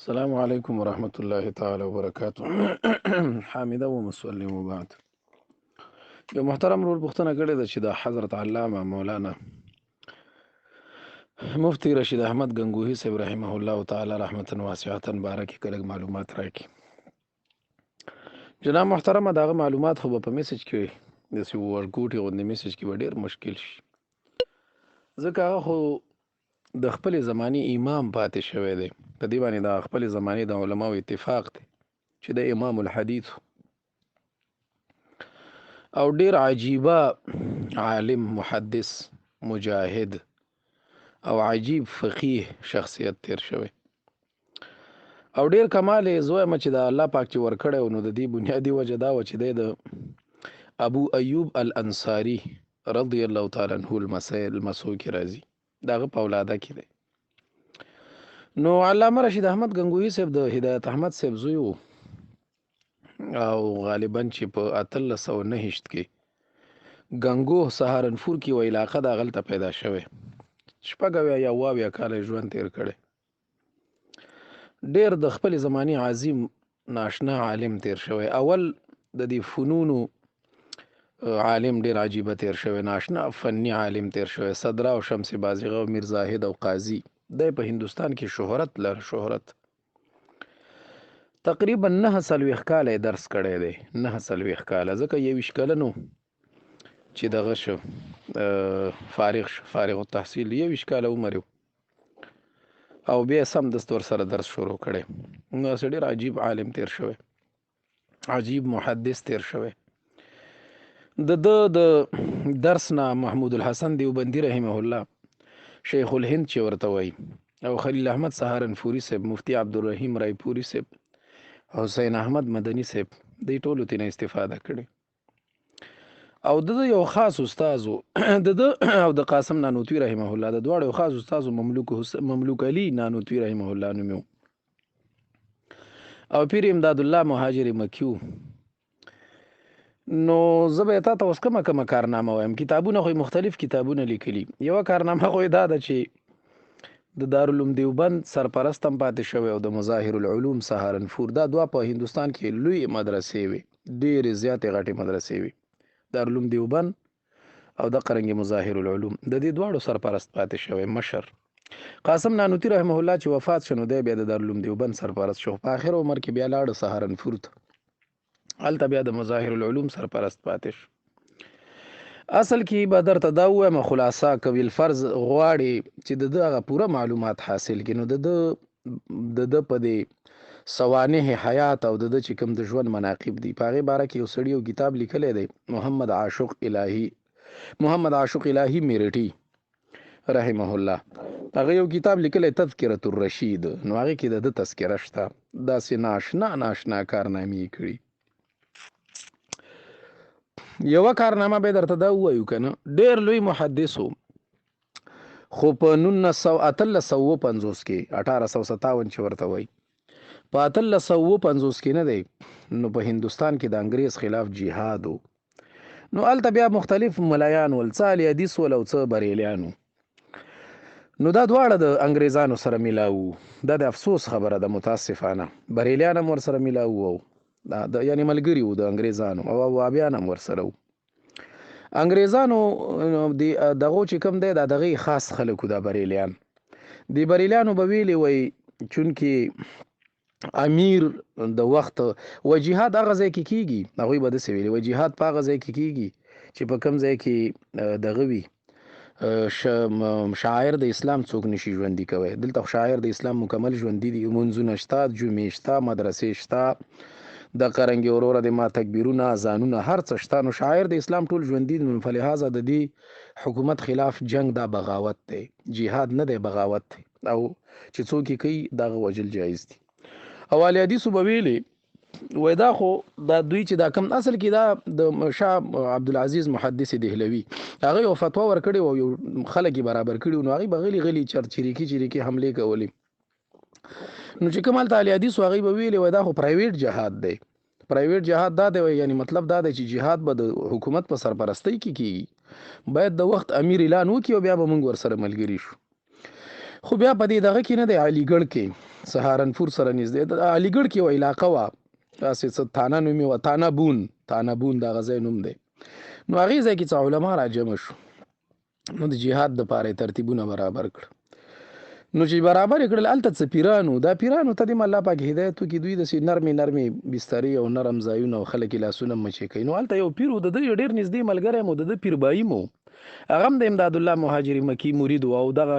السلام علیکم ورحمت الله تعالی وبرکاته. حامده ومسلم وبعد. یو محترم ورور پوښتنه کړې ده چې د حضرت علامه مولانا مفتی رشید احمد ګنگوهي صاحب رحمه الله تعالی رحمتا واسعتا باره کې کله معلومات راکړي. جناب محترمه، دغه معلومات خو به په میسج کې داسې ورګوټي غوندې میسج کې به ډېر مشکل شي، ځکه هغه خو د خپلې زمانې امام پاتې شوی دی. په دې باندې د خپلې زمانې د علماو اتفاق دی چې د امام الحدیث او ډېر عجیبه عالم، محدث، مجاهد او عجیب فقیه شخصیت تیر شوی او ډېر کمال یې زه وایم چې د الله پاک چې ورکړی و، نو د دې بنیادي وجه دا وه چې دی د ابو ایوب الانصاري رضی الله تعالی عنه المسو کې راځي، د هغه په اولاده کې دی. نو علامه رشید احمد ګنګوهي صاحب د هدایت احمد صاحب زوی و او غالبا چې په 1829 کې ګنګوه سهارنپور کې یوه علاقه ده، هغلته پیدا شوی. 76 یا 77 کاله یې ژوند تېر کړی. ډېر د خپلې زمانې عظیم ناشنا عالم تېر شوی. اول د دې فنونو عالم ډېر عجیبه تېر شوی، ناشنا فني عالم تېر شوی. صدرا او شمس بازغه او میر زاهد او قاضي دی په هندوستان کې شهرت لره. شهرت تقریبا 49 کاله یې درس کړی دی، 49 کاله، ځکه 21 کلن و چې دغه شو، فارغ شو، فارغ التحصیل، 21 کاله عمر یې او بیا سمدست ورسره درس شروع کړی. نو داسې ډېر عجیب عالم تېر شوی، عجیب محدث تېر شوی. د ده د درس نه محمود الحسن دیوبندي رحمه الله، شیخ الهند چې ورته وایي، او خلیل احمد سهارنپوري صاحب، مفتی عبدالرحیم رایپوري صاحب، حسین احمد مدني صاحب، دې ټولو ترې نه استفاده کړې. او د ده یو خاص استاد و، د ده او د قاسم نانوتوي رحمه الله د دواړو یو خاص استاد و، مملوک علي نانوتوي رحمه الله نوم یې و، او پیر امداد الله مهاجر مکي و. نو زه به تا ته اوس کومه کومه کارنامه وایم. کتابونه خو یې مختلف کتابونه لیکلي. یوه کارنامه خو یې دا ده چې د دارالعلوم دیوبند سرپرست هم پاتې شوی او د مظاهر العلوم سهارنپور، دا دوه په هندوستان کې لوی مدرسې وې، ډېرې زیاتې غټې مدرسې وې، دارالعلوم دیوبند او د قرنګ مظاهر العلوم، د دې دواړو سرپرست پاتې شوی مشر. قاسم نانوتي رحمه الله چې وفات شو، نو دی بیا د دارالعلوم دیوبند سرپرست شو. په آخر عمر کې بیا لاړ سهارنپور ته، هلته بیا د مظاهر العلوم سرپرست پاتې شو. اصل کې به درته دا ووایم خلاصه، که بالفرض غواړي چې د ده هغه پوره معلومات حاصل کړي، نو د ده په دې سوانح حیات او د ده چې کوم د ژوند مناقب دي، په هغې باره کې یو سړي یو کتاب لیکلی دی، محمد عاشق الهي میرټي رحمه الله، هغه یو کتاب لیکلی تذکرة الرشید، نو هغې کې د ده تذکره شته. داسې ناشنا ناشنا کارنامې یې کړي. یوه کارنامه به درته دا ووایو که نه، ډېر لوی محدث و، خو په 1857 کې، 1857 چې ورته وایي، په 1857 کې نه دی، نو په هندوستان کې د انګرېز خلاف جهاد و. نو هلته بیا مختلف ملایان ول، څه اهل حدیث ول او څه بریلیان وو. نو دا دواړه د انګرېزانو سره ملاو وو. دا د افسوس خبره ده، متاسفانه بریلیان هم ورسره ملاو وو، دا د یعنی ملګري وو د انګرېزانو، او وابیان هم ورسره وو. انګرېزانو د دغو چې کوم دی، دا دغې خاص خلک وو، دا بریلیان. د بریلیانو به ویلي وای چونکې امیر د وخت و جهاد هغه ځای کې کیږي، هغوی به داسې ویلي وای، جهاد په هغه ځای کې کیږي چې په کوم ځای کې دغه وي، شاعر د اسلام څوک نشي ژوندي کوی. دلته خو شاعر د اسلام مکمل ژوندي دي، لمونځونه شته، جمعې شته، مدرسې شته، د قرنګي وروره د ما تکبیرونه، اذانونه، هر څه شته. نو شاعر د اسلام ټول ژوندي دي، نو فلهذا د دې حکومت خلاف جنگ دا بغاوت دی، جهاد نه دی، بغاوت دی، او چې څوک یې کوي دغه وژل جایز دي. او اهل حدیثو به ویلي وای دا خو دا دوی چې دا کم اصل کې دا د شاه عبدالعزیز محدث دهلوي هغه یو فتوا ورکړې او یو خلک یې برابر کړي، نو هغوی به غلي غلي چریکي چریکي حملې کولې. نو چې کوم هلته اهل حدیث وو، هغوی به ویلي وای دا خو پرایویټ جهاد دی. پرایویټ جهاد دا دی، یعنی مطلب دا دی چې جهاد به د حکومت په سرپرستۍ کې کیږي، باید د وخت امیر اعلان وکړي او بیا به موږ ورسره ملګري شو. خو بیا په دې دغه کې نه دی، علیګړ کې سهارنپور سره نږدې د علیګړ کې یوه علاقه وه، داسې څه تانه نومې وه، تانه بون، تانه بون د هغه ځای نوم دی. نو هغې ځای کې څه علما راجمع شو، نو د جهاد دپاره یې ترتیبونه برابر کړ. نو چې برابر یې کړل، هلته څه پیرانو، دا پیرانو ته دې الله پاک هدایت وکړي، دوی داسې نرمې نرمې بسترې او نرم ځایونه او خلک یې لاسونه مچې کوي. نو هلته یو پیر و، د ده یو ډېر نږدې ملګری مو، د ده پیربایي مو، هغه هم د امداد الله مهاجر مکی مرید و، او دغه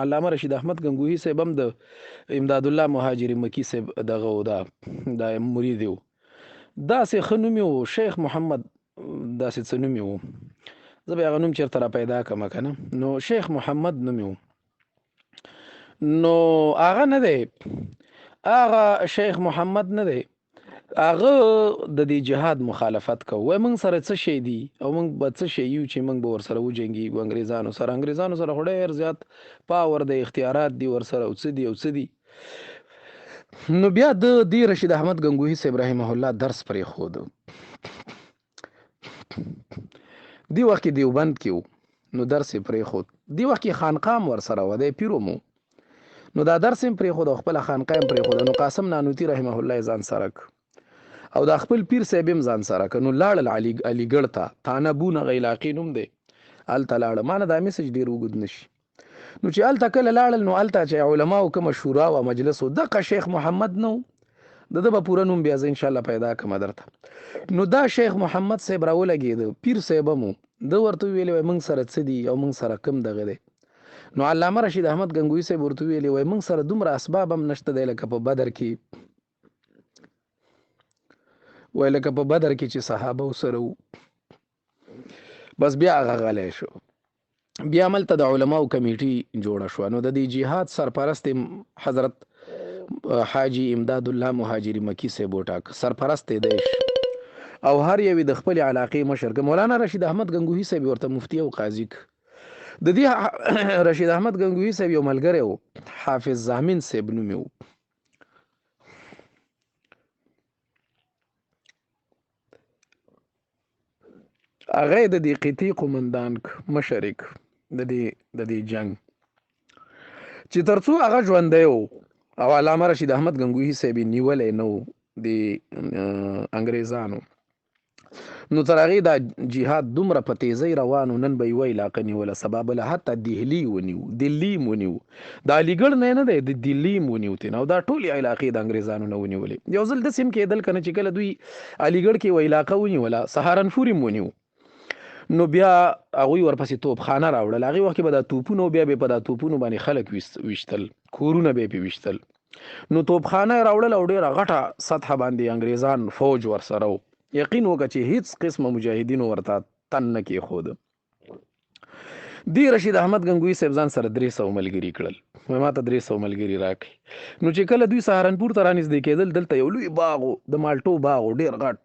علامه رشید احمد ګنګوهي صاحب هم د امداد الله مهاجر مکی صاحب دغه و، دا مرید و. داسې ښه نوم یې و، شیخ محمد داسې څه نوم یې و، زه به هغه نوم چېرته را پیدا کړم که نه. نو شیخ محمد نوم یې و، نو هغه نه دی، هغه شیخ محمد نه دی، هغه د دې جهاد مخالفت کوي، وایي موږ سره څه شی دي او موږ به څه شی یو چې موږ به ورسره وجنګېږو انګریزانو سره، انګریزانو سره خو ډېر زیات پاور دی، اختیارات دي ورسره او څه دي او څه دي. نو بیا د دې رشید احمد ګنګوهي صاحب رحمه الله درس پرېښود. دې وخت کې دیوبند کې و، نو درس یې پرېښود. دې وخت کې خانقاه هم ورسره وه، دی پیر مو، نو دا درس یې هم پرېښود او خپله خانقاه یې هم پرېښوده. نو قاسم نانوتي رحمه الله یې ځان سره کړ او دا خپل پیر صاحب یې هم ځان سره کړ. نو لاړل علیګړ ته، تانه بون هغه علاقې نوم دی، هلته لاړه. ما نه دا میسج ډېر اوږد نه شي. نو چې هلته کله لاړل، نو هلته چې علماو کومه شورا وه، مجلس و، دغه شیخ محمد نه و، د ده به پوره نوم بیا زه انشاءالله پیدا کړم درته. نو دا شیخ محمد صاحب راولګېده، پیر صاحب هم و، ده ورته وویلې وایي موږ سره څه دي او موږ سره کوم دغه دی. نو علامه رشید احمد ګنګوهي صاحب ورته وویلې وایي موږ سره دومره اسباب هم نشته دی لکه په بدر کې، وایي لکه په بدر کې چې صحابه سره وو. بس بیا هغه غلی شو. بیا ملته د علماو کمیټي جوړه شوه. نو د دې جهاد سرپرست حضرت حاجي امداد الله مهاجر مکی صاحب وټاکه، سرپرست یې دی او هر یو د خپلې علاقې مشر که. مولانا رشید احمد ګنګوهي صاحب ورته مفتي او قاضي که. د دې رشید احمد ګنګوهي صاحب یو ملګری و، حافظ زامن صاحب نوم یې و. هغه یې د دې قطعې قومندان که، مشر یې که د دې جنګ، چې تر څو هغه ژوندی و او علامه رشید احمد ګنګوهي صاحب یې نیولی نه و د انګریزانو، نو تر هغې دا جهاد دومره په تیزۍ روان و، نن به یوه علاقه نیوله، سبا بله، حتی دهلي ونیو، دلي هم ونیو، د علیګړ نه نه دی، د دلي هم ونیو ترې نه، او دا ټولې علاقې د انګریزانو نه ونیولې. یو ځل داسې هم کېدل که نه چې کله دوی علیګړ کې یوه علاقه ونیوله، سهارنپور هم ونیو، نو بیا هغوی ورپسې توپخانه راوړل. هغې وخت کې به دا توپونه، بیا به په دا توپونو باندې خلک ویشتل، کورونه به یې پرې ویشتل. نو توپخانه یې راوړل او ډېره غټه سطحه باندې انګریزان فوج ورسره و. یقین وکړه چې هیڅ قسمه مجاهدینو ورته تن نه کېښود. دی رشید احمد ګنګوهي صاحب ځان سره 300 ملګري کړل، وایي ما ته 300 ملګري راکړي. نو چې کله دوی سهارنپور ته رانږدې کېدل، دلته یو لوی باغ و، د مالټو باغ و، ډېر غټ.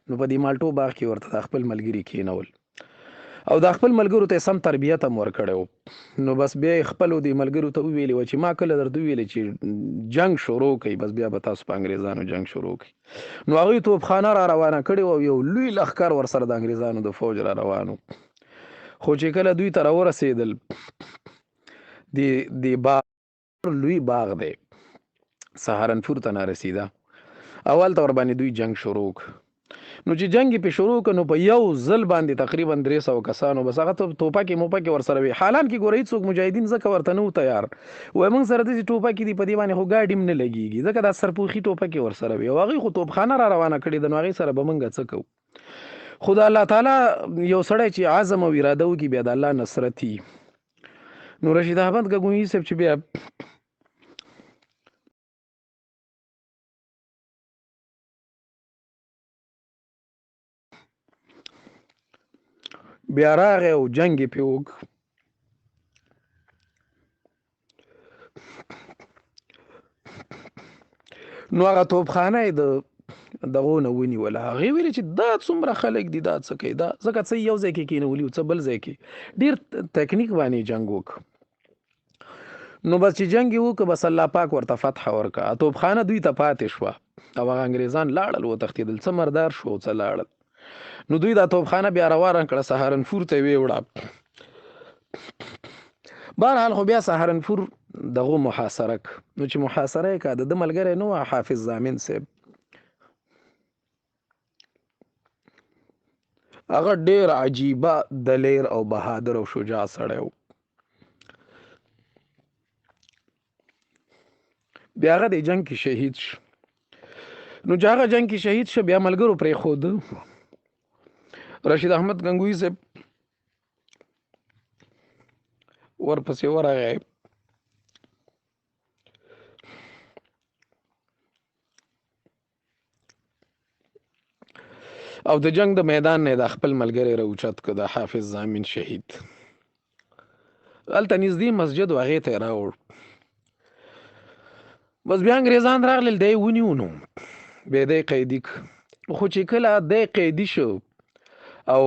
نو په دې مالټو باغ کې ورته دا خپل ملګري کېنول او دا خپل ملګرو ته یې سم تربیت هم ورکړی و. نو بس بیا یې خپلو دې ملګرو ته وویلې وه چې ما کله درته وویلې چې جنګ شروع کړئ، بس بیا به تاسو په انګریزانو جنګ شروع کړئ. نو هغوی توپخانه را روانه کړې وه او یو لوی لښکر ورسره د انګریزانو د فوج را روان و. خو چې کله دوی ته راورسېدل، دې باغ لوی باغ دی، سهارنپور ته نه رسېده، او هلته ورباندې دوی جنګ شروع کړ. نو چې جنګ یې پرې شروع کړ، نو په یو ځل باندې تقریبا 300 کسانو، بس هغه ټوپکې موپکې ورسره وې. حالان کې ګوره هېڅوک مجاهدین ځکه ورته نه وو تیار، وایي موږ سره داسې ټوپکې دي په دې باندې خو ګاډي هم نه لګېږي، ځکه دا سرپوښي ټوپکې ورسره وې او هغوی خو توپخانه را روانه کړې ده، نو هغې سره به موږ څه کوو. خو د الله تعالی یو سړی چې عزم او اراده وکړي، بیا د الله نصرت وي. نو رشید احمد ګنګوهي صاحب چې بیا بیا راغی او جنګ یې پرې وکړ، نو هغه توپخانه یې د دغو نه ونیوله. هغې ویلې چې دا څومره خلک دي، دا څه کوي، دا ځکه څه یو ځای کې کېنولي او څه بل ځای کې، ډېر تکنیک باندې جنګ وکړ. نو بس چې جنګ یې وکړ، بس الله پاک ورته فتح ورکړه، توپخانه دوی ته پاتې شوه او هغه انګریزان لاړل وتښتېدل، څه مردار شو او څه لاړل. نو دوی دا توپخانه بیا روانه کړه، سهارنپور ته یې ویوړه بهرحال خو بیا سهارنپور دغه محاصره ک، نو چې محاصره یې کا، د ده ملګری نه وه حافظ ضامن صاحب، هغه ډیر عجیبه دلیر او بهادر او شجاع سړی و. بیا هغه د جنگ کې شهید شو. نو چې هغه جنگ کې شهید شو، بیا ملګرو پرېښود. رشید احمد ګنګوی صاحب ورپسې ورغی، او د جنگ د میدان نه د خپل ملګری راوچت که، د حافظ زامن شهید، هلته نږدې مسجد و، هغې ته یې راوړ. بس بیا انګریزان راغلل، دی ونیو، نو بیا دی قیدي که. خو چې کله دی قیدي شو او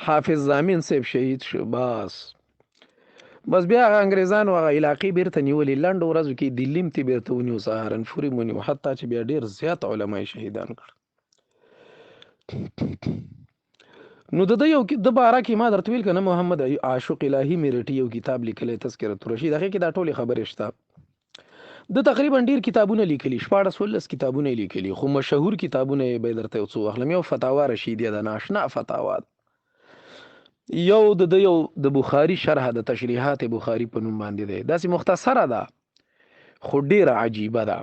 حافظ زامن صاحب شهید شو، بس بیا هغه انګریزانو هغه علاقې بیرته نیولې. لنډو ورځو کې دلیم ته بیرته ونیو، سهارنپور یې ونیو، حتی چې بیا ډېر زیات علما یې شهیدان کړ. نو د ده یو د باره کې ما درته ویل که نه، محمد عاشق الهي میرټي یو کتاب لیکلی تذکرة الرشید، هغې کې دا ټولې خبرې شته. ده تقریبا ډېر کتابونه لیکلي، 16 17 کتابونه یې لیکلي، خو مشهور کتابونه یې به درته یو څو واخلم. یو فتاوا رشیدیه ده، ناشنا فتاوا ده. یو د ده یو د بخاري شرح د تشریحات بخاري په نوم باندې دی، داسې مختصره ده خو ډېره عجیبه ده،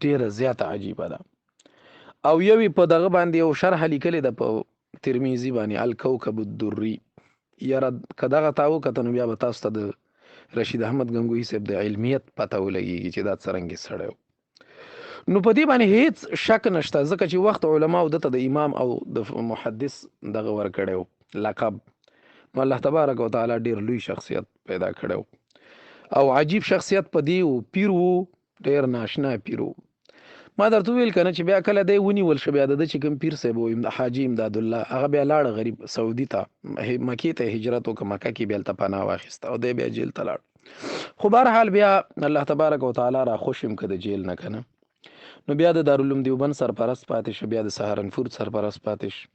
ډېره زیاته عجیبه ده. او یو یې په دغه باندې یو شرح لیکلې ده په ترمذي باندې، الکوکب الدري. یاره که دغه تا وکته نو بیا به تاسو ته د رشید احمد ګنګوهي صاحب د علمیت پته ولګېږي چې دا څرنګه سړی و. نو په دې باندې هیڅ شک نشته، ځکه چې وخت علماو ده ته د امام او د محدث دغه ورکړی و لقب. نو الله تبارک وتعالی ډېر لوی شخصیت پیدا کړی و، او عجیب شخصیت په دې و، پیر و، ډېر ناشنا پیر و. ما درته وویل که نه چې بیا کله دی ونیول شو، بیا د ده چې کوم پیر صاحب و حاجي امداد الله، هغه بیا لاړ غریب سعودي ته، مکې ته هجرت وکړ، مکه کې بیا هلته پناه واخیسته او دی بیا جیل ته لاړ. خو بهرحال بیا الله تبارک وتعالی را خوشم که د جیل نه که نه، نو بیا د دارالعلوم دیوبند سرپرست پاتې شو، بیا د سهارنپور سرپرست پاتې شو.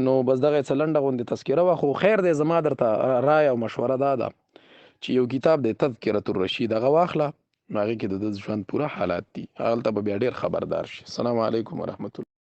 نو بس دغه یې څه لنډه غوندې تذکره وه. خو خیر دی، زما درته رایه او مشوره دا ده چې یو کتاب دی تذکرة الرشید، هغه واخله، نو هغې کې د ده ژوند پوره حالات دي، هلته به بیا ډېر خبردار شي. السلام علیکم ورحمت الله.